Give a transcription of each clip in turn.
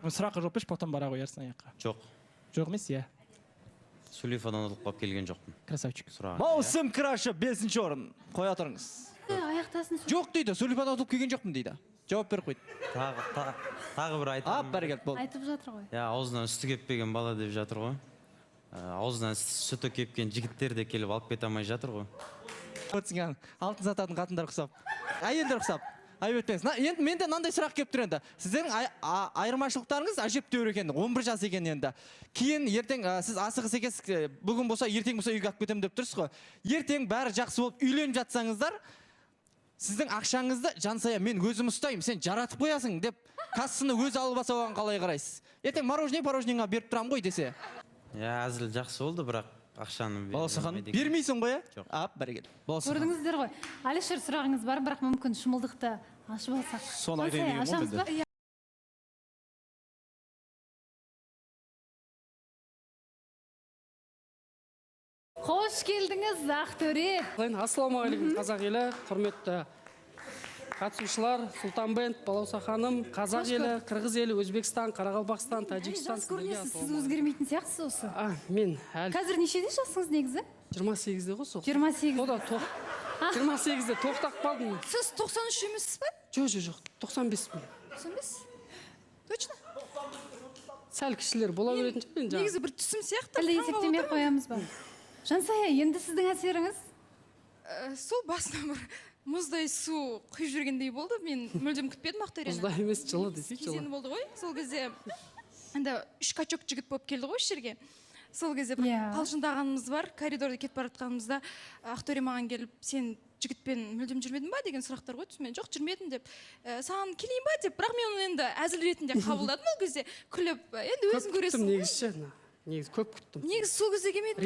Бірақ мен сұраққа жауап берші, потом бара қоярсың аяққа. Жоқ. Жоқ емес, иә. Сулифадан ұтылып қалып келген жоқпын. Красавчик. Сұрағыңа, иә. Маусым крашы, бесінші орын. Қоя тұрыңыз. Аяқтасын. Жоқ дейді, Сулифадан ұтылып келген жоқпын дейді. Жауап беріп қойды. Тағы бір айтарым. Ап, бәрекелді, болды. Айтып жатыр ғой. Иә, аузынан сүті кеппеген бала деп жатыр ғой. Аузынан сүті кепкен жігіттер де келіп алып кете алмай жатыр ғой. Отырсың, алтын сататын қатындар ұқсап. Әйелдер ұқсап. Айып етпеңіз. Енді менде мынандай сұрақ келіп тұр енді. Сіздердің айырмашылықтарыңыз әжептәуір екен. 11 жас екен енді. Кейін ертең, сіз асығыс екенсіз, бүгін болса, ертең болса үйге алып кетемін деп тұрсыз ғой. Ертең бәрі жақсы болып үйленіп жатсаңыздар, сіздің ақшаңызды Жансая мен өзім ұстаймын, сен жаратып қоясың деп кассаны өзі алып алса, оған қалай қарайсыз? Ертең мороженое порожнеңа беріп тұрамын ғой десе. Иә, әзіл жақсы болды, бірақ ақшаны бере Балауса ханым, алмайды екен. Бермейсің ғой, ә? Жоқ. Ап, бәрекелді. Балауса ханым. Көрдіңіздер ғой. Әлішер, сұрағыңыз бар, бірақ мүмкін шымылдықты ашып алсақ. Соны айтайын деген ғой Ашамыз менде. ба? Қош келдіңіз, Ақтөре. Ассалаумағалейкум, қазақ елі, құрметті қатысушылар, Сұлтан Бенд, Балауса ханым, қазақ Қош елі, көрдік. Қырғыз елі, Өзбекстан, Қарақалпақстан, Тәжікстан, Жас сіздерге көрінесіз, сіз ассалаумағалейкум. өзгермейтін сияқтысыз осы. Мен әлі Қазір нешеде жасыңыз негізі? 28-де ғой сол. 28. Ода 28-де тоқтап қалдым. Сіз 93 емессіз ба? Жоқ, жоқ, жоқ, 95-пін. 95? Точно? Сәл кішілер бола беретін шығар енді жаңағы. Негізі бір түсім сияқты. Әлде таң есептемей қалып қоямыз ба? Жансая, енді сіздің әсеріңіз? отырмын. Сол басына бір мұздай су құйып жібергендей болды. Мен мүлдем күтпедім Ақтөрені. Мұздай емес, жылы десей, жылы. Кезеңі болды ғой. Сол кезде енді үш качок жігіт болып келді ғой осы жерге. Сол кезде бір қалжыңдағанымыз бар, коридорда кетіп бара жатқанымызда Ақтөре маған келіп, сен жігітпен мүлдем жүрмедің ба деген сұрақтар қойды. Мен жоқ, жүрмедім деп. Саған келейін ба деп, бірақ мен оны енді әзіл ретінде қабылдадым ол кезде, күліп. Енді Көп өзің күттім көресің ғой. негізі ше, ана. Негізі көп күттім. Негізі сол кезде келмеді.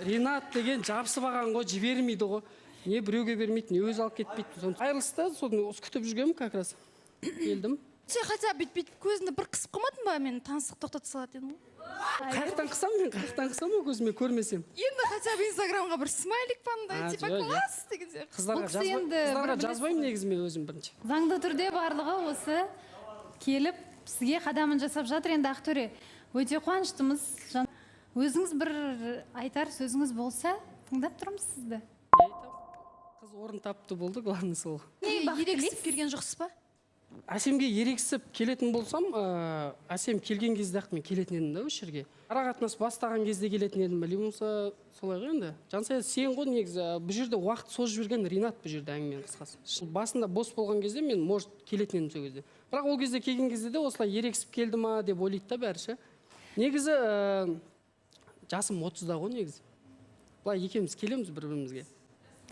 Ринат деген жабысып алған ғой, жібермейді ғой. Не біреуге бермейді, не өзі алып кетпейді. Соны айырылысты, соны осы күтіп жүргенмін как раз. Келдім. Сен хотя бы бүйтіп көзіңді бір қысып қалмадың ба, мен таныстық тоқтата салады едің ғой. Қаяқтан қысам мен, қаяқтан қысам ол көзіме көрмесем. Енді хотя бы инстаграмға бір смайлик па андай, типа Жоқ, иә. класс деген сияқты. Қыздарға Бұл кісі енді бір жазбаймын негізі мен өзім бірінші. Заңды түрде барлығы осы келіп сізге қадамын жасап жатыр. Енді Ақтөре, өте қуаныштымыз. Өзіңіз бір айтар сөзіңіз болса, тыңдап тұрмыз сізді. Не айтамын? Қыз орын тапты болды, главный сол. Не бақыт Ерегісіп тілейсіз? келген жоқсыз ба? Әсемге ерегісіп келетін болсам, Әсем келген кезде ақ мен келетін едім да осы жерге. Ара қатынас бастаған кезде келетін едім, или болмаса солай ғой енді. Жансая, сен ғой негізі, бұл жерде уақыт созып жіберген Ринат бұл жерде әңгіменің қысқасы. Басында бос болған кезде мен, может, келетін едім сол кезде. Бірақ ол кезде келген кезде де осылай ерегісіп келді ма деп ойлайды да бәрі ше. Негізі, жасым 30-да ғой негізі. Былай екеуміз келеміз бір-бірімізге.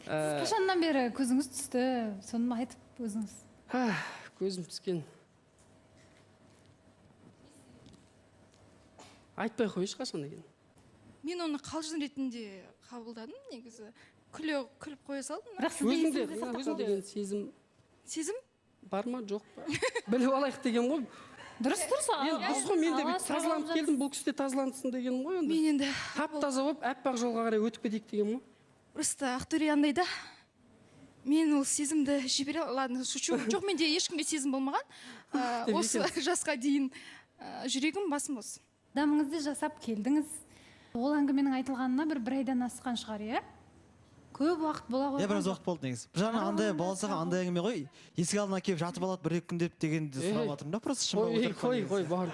Сіз қашаннан бері көзіңіз түсті, соны айтып өзіңіз. Көзім түскен. Айтпай қойшы қашан екен. Мен оны қалжың ретінде қабылдадым негізі. Күліп қоя салдым. Бірақ сізде Өзіңде, есіңізде сақтап өзіңде қалды. деген сезім. Сезім? Бар ма, жоқ па? Біліп алайық деген ғой. Дұрыс, дұрыс. Енді дұрыс қой, мен де Алла бүйтіп тазаланып сұрап келдім, бұл кісі де тазалансын деген ғой енді. Мен енді Тап-таза болып, аппақ жолға қарай өтіп кетейік деген ғой. Просто Ақтөре андай да. Мен ол сезімді жібере, ладно, шучу. Жоқ, менде ешкімге сезім болмаған. Деп Осы екенсіз. жасқа дейін, жүрегім басым бос. Қадамыңызды жасап келдіңіз. Ол әңгіменің айтылғанына бір айдан асқан шығар, иә? Көп уақыт бола қойған Иә, біраз жоқ. уақыт болды негізі. Бір жағынан Аралығында андай баласаға сұрап андай әңгіме ғой, есік алдына келіп жатып алады бір екі күн деп дегенді Ей. сұрап жатырмын да, просто шын ба Ой, өтірік па қой, негізі. қой, бауырым.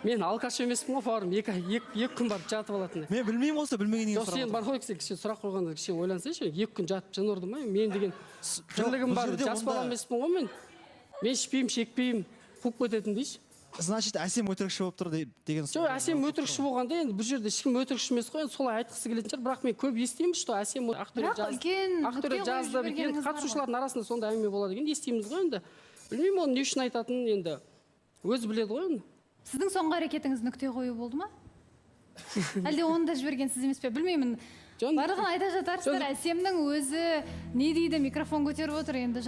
Мен алкаш емеспін ғой, бауырым. Екі күн барып жатып алатын. Мен білмеймін ғой, білмегеннен кейін Жоқ, сұрап сен бар ғой, кішкене сұрақ қойғанда кішкене ойлансайшы, екі күн жатып жын ұрды ма? Мен деген Жоқ, тірлігім бұл бар, жерде жас бала онда емеспін ғой мен. Мен ішпеймін, шекпеймін, қуып кететін дейші. Значит, Әсем өтірікші болып тұр деген Жоқ, Әсем өтірікші болғанда енді бұл жерде ешкім өтірікші емес қой, енді солай айтқысы келетін шығар. Бірақ мен көп естимін, что Әсем Ақтөре Бірақ жазды. үлкен Ақтөре нүкте қойып жазды, енді жібергеніңіз бар ғой. қатысушылардың арасында сондай әңгіме болады екен, естиміз ғой енді. Білмеймін, оны не үшін айтатынын енді өзі біледі ғой енді. Сіздің соңғы әрекетіңіз нүкте қою болды ма? Әлде оны да жіберген сіз емес пе? Білмеймін. Жоқ, Барлығын айта жатарсыздар. жоқ. Әсемнің өзі не дейді, микрофон көтеріп отыр енді.